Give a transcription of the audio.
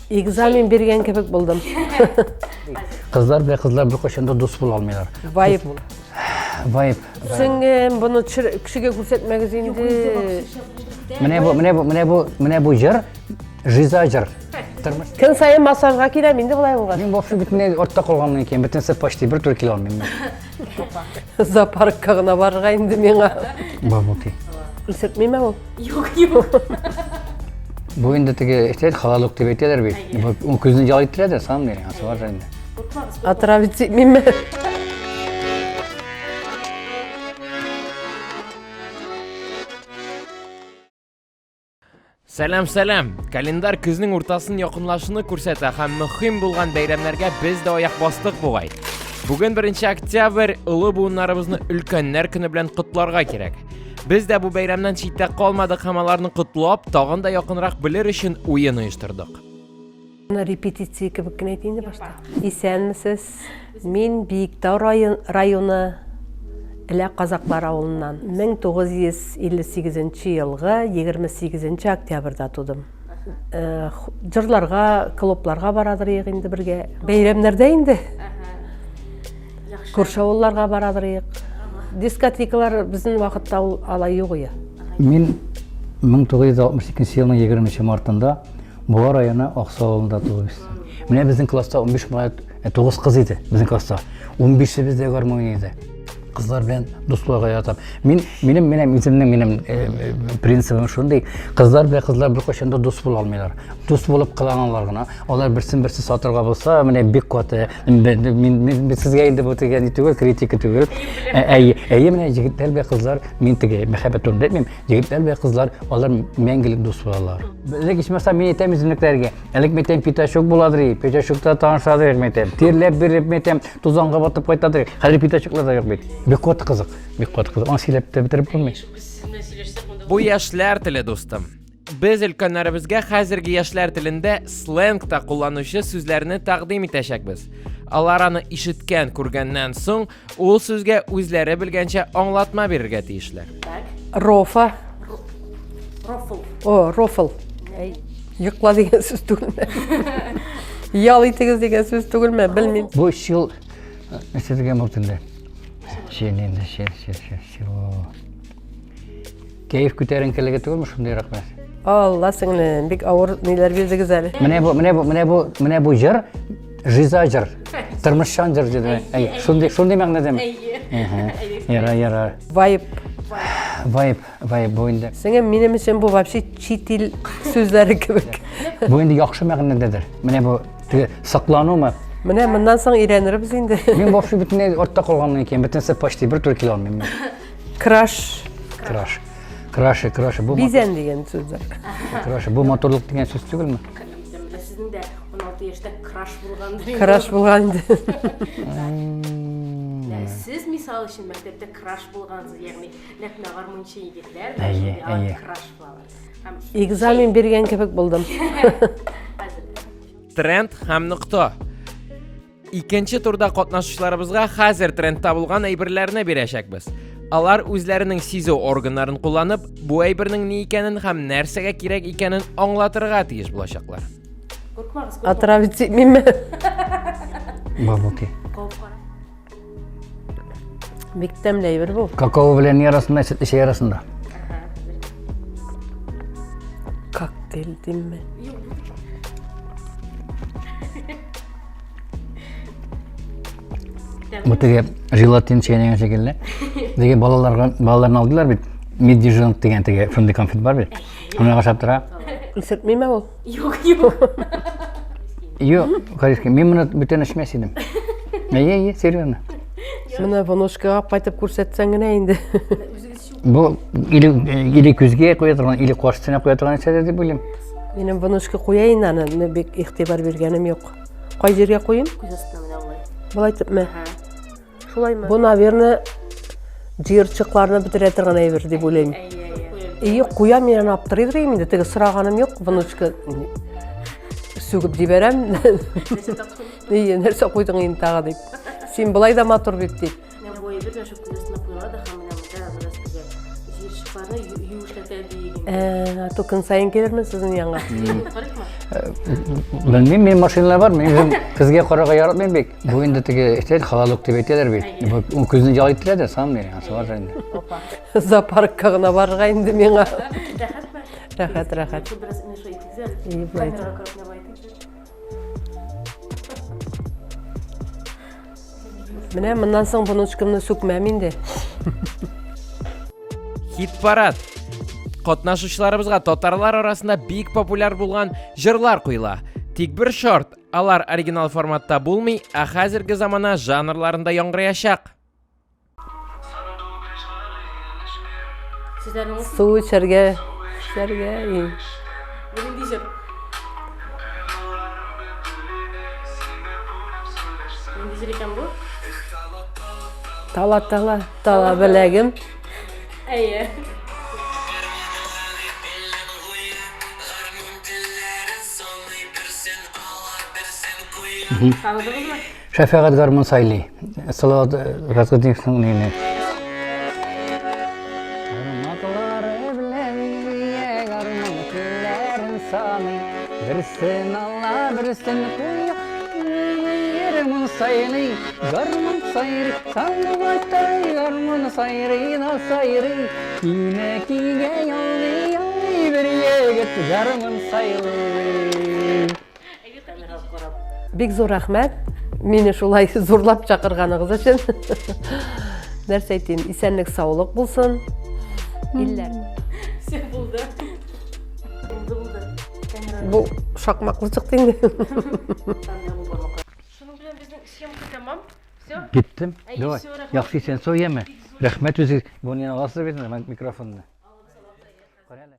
Экзамен биргән кебек булдым. Кызлар белән кызлар беркайчан да дус була алмыйлар. Вайб. Вайб. Сеңлем, буны кешегә күрсәтмәгез инде. Менә бу, менә бу, менә бу, менә бу җыр, жиза җыр. Тормыш. Көн саен массажга киләм инде болай булгач. Мин вообще бөтенләй артта калганмын икән, бөтенесе почти бер тур килә алмыйм мин. Зоопаркка гына барырга инде миңа. Бабути. Исертмиме ул? Юк, юк. Бу инде теге әйтәләр, халаллык дип әйтәләр бит. Бу ул күзне ял иттерә дә, сам дигән, ансы бар инде. Отравить итмиме? Сәлам, сәлам! Календарь көзнең уртасын якынлашуны күрсәтә һәм мөһим булган бәйрәмнәргә без дә аяк бастык бугай. Бүген 1 октябрь, олы буыннарыбызны өлкәннәр көне белән котларга кирәк. Без дә бу бәйрәмнән читтә калмадык һәм аларны котлап, тагын да якынрак белер өчен уен оештырдык. Моны репетиция кебек кенә әйтә инде башта. Исәнмесез. Мин Биектау районы Элә Казаклар авылыннан. 1958 елгы 28 октябрьдә тудым. Э, җырларга, клубларга барадыр идек инде бергә. Бәйрәмнәрдә инде. Күрше авылларга барадыр идек. Дискотекалар безнең вакытта ул алай юк иде. Мин 1962 елның 20 мартында Буа районы Аксу авылында туып үстем. Менә безнең класста 15 малай, 9 кыз иде безнең класста. 15-себез дә гармония иде. Кызлар белән дус булырга яратам. Мин минем менә үземнең минем принцибым шундый. Кызлар белән кызлар беркайчан да дус була алмыйлар. Дус булып кыланалар гына. Алар берсен берсе сатырга булса, менә бик каты. Мин, мин, сезгә инде бу дигән түгел, критика түгел. Әйе, әйе менә егетләр белән кызлар, мин теге мәхәббәт турында әйтмим. Егетләр белән кызлар, алар мәңгелек дус булалар. Элек ичмаса мин әйтәм үземнекеләргә. Элек мин әйтәм пятачок буладыр, пятачокта танышадыр, мин әйтәм. Тирләп биреп, мин әйтәм, тузанга батып кайтадыр. Хәзер пятачоклар да юк бит. Бик каты кызык, бик каты кызык. Аны сөйләп тә бетереп булмый. Бу яшьләр теле, дустым. Без өлкәннәребезгә хәзерге яшьләр телендә сленгта кулланучы сүзләрне тәкъдим итәчәкбез. Алар аны ишеткән, күргәннән соң, ул сүзгә үзләре белгәнчә аңлатма бирергә тиешләр. Рофа. Рофл. О, рофл. Йокла дигән сүз түгелме? Ял итегез дигән сүз түгелме? Белмим. Бу ел нәрсә дигән булды инде? Чел инде, чел, чел, чел, чел. Кәеф күтәренкелеге түгелме шундыйрак нәрсә? Алла сеңлем, бик авыр ниләр бирдегез әле. Менә бу, менә бу, менә бу, менә бу җыр жиза җыр. Тормышчан җыр диде. Әйе, шундый, шундый мәгънәдәме? Әйе. Яра, яра. Вайб. Вайб, вайб бу инде. Сеңлем, минем өчен бу вообще чит ил сүзләре кебек. Бу инде яхшы мәгънәдәдер. Менә бу теге сокланумы? Менә моннан соң өйрәнербез инде. Мин вообще бөтенләй артта калганмын икән, бөтенесе почти бер тур килә алмыйм мин. Краш. Краш. Краши, краши. Бу Бизән дигән сүзләр. Краши. Бу матурлык дигән сүз түгелме? Сезнең дә 16 яшьтә краш булгандыр. Краш булган инде. Сез мисал өчен мәктәптә краш булгансыз, ягъни нәкъ менә гармунчы егетләр әйе, әйе. краш булалар. Экзамен биргән кебек булдым. Тренд һәм нокта. Икенче турда катнашучыларыбызга хәзер трендта булган әйберләрне бирәчәкбез. Алар үзләренең сизү органнарын кулланып, бу әйбернең ни икәнен һәм нәрсәгә кирәк икәнен аңлатырга тиеш булачаклар. Куркмагыз, Отравить итмимме? Бабуки. Бик тәмле әйбер бу. Какао белән ни арасында, сөтле чәй арасында. Коктейль димме? Бу теге желатин чәйнәгән шикелле. Теге балаларга балаларны алдылар бит. Медвежонок дигән теге шундый конфет бар бит. Аны ашап тора. Исертмиме ул? Юк, юк. Юк, Каришка, мин моны бүтән эчмәс идем. Әйе, әйе, серьезно. Менә внучкага кайтып күрсәтсәң генә инде. Бу или или күзгә куя торган, или каш өстенә куя торган нәрсәдер дип уйлыйм. Минем внучка куя инде аны, мин бик игътибар биргәнем юк. Кай җиргә куйыйм? Күз астына менә болай. Болай итепме? Шулаймы? Бу, наверное, җыерчыкларны бетерә торган әйбер дип уйлыйм. Әйе, куям, мин аны аптырый идем инде. Теге сораганым юк, внучка сүгеп җибәрәм. Әйе, нәрсә куйдың инде тагы дип. Син болай да матур бит дип. Менә бу әйбер дә шул күз астына куела да һәм менә монда бераз теге җыерчыклар Бармакларны юешләтә диеген. Ә, то көн саен килермен сезнең янга. Карыйкмы? Белмим, минем машиналар бар, мин үзем көзгә карарга яратмыйм бик. Бу инде теге әйтәләр, халалык дип әйтәләр бит. Бу күзне ял иттерә дә, сам бир, ансы бар инде. Опа. Зоопаркка гына барырга инде миңа. Рәхәтме? Рәхәт, рәхәт. Бераз менә шулай итегез әле. И, болай итеп. Камерага карап менә болай итегез. Менә моннан соң внучкамны сүкмәм инде. Хит-парад. Катнашучыларыбызга татарлар арасында бик популяр булган җырлар куела. Тик бер шарт, алар оригинал форматта булмый, ә хәзерге замана жанрларында яңгыраячак. Сүзләрен Су эчәргә, эчәргә. и. Бу нинди җыр? Нинди җыр икән бу? Тала, тала, тала беләгем. Әйе. Таныдыгызмы? Шәфәгать гармун сайлый. Салават Фәсхетдиновның нене. Бармаклары белән бия гармун көйләрен саный. Берсен ала, берсен куя. Гармун сайлый, гармун сайрый, сандугачтай гармун сайрый да сайрый. Кинә кигә ялый, ялый бер егет гармун сайлый. Бик зур рәхмәт. Мине шулай зурлап чакырганыгыз өчен. Нәрсә әйтим, исәнлек, саулык булсын. Илләр. Все булды. Булды, булды. Камера. Бу шакмаклы чыкты инде. Шуның белән безнең съемка тәмам. Все? Киттем. Әй, Давай. всё, рәхмәт. Яхшы исән сау яме. Рәхмәт үзегез. Бу не аласыз бит микрофонны. Кара әле.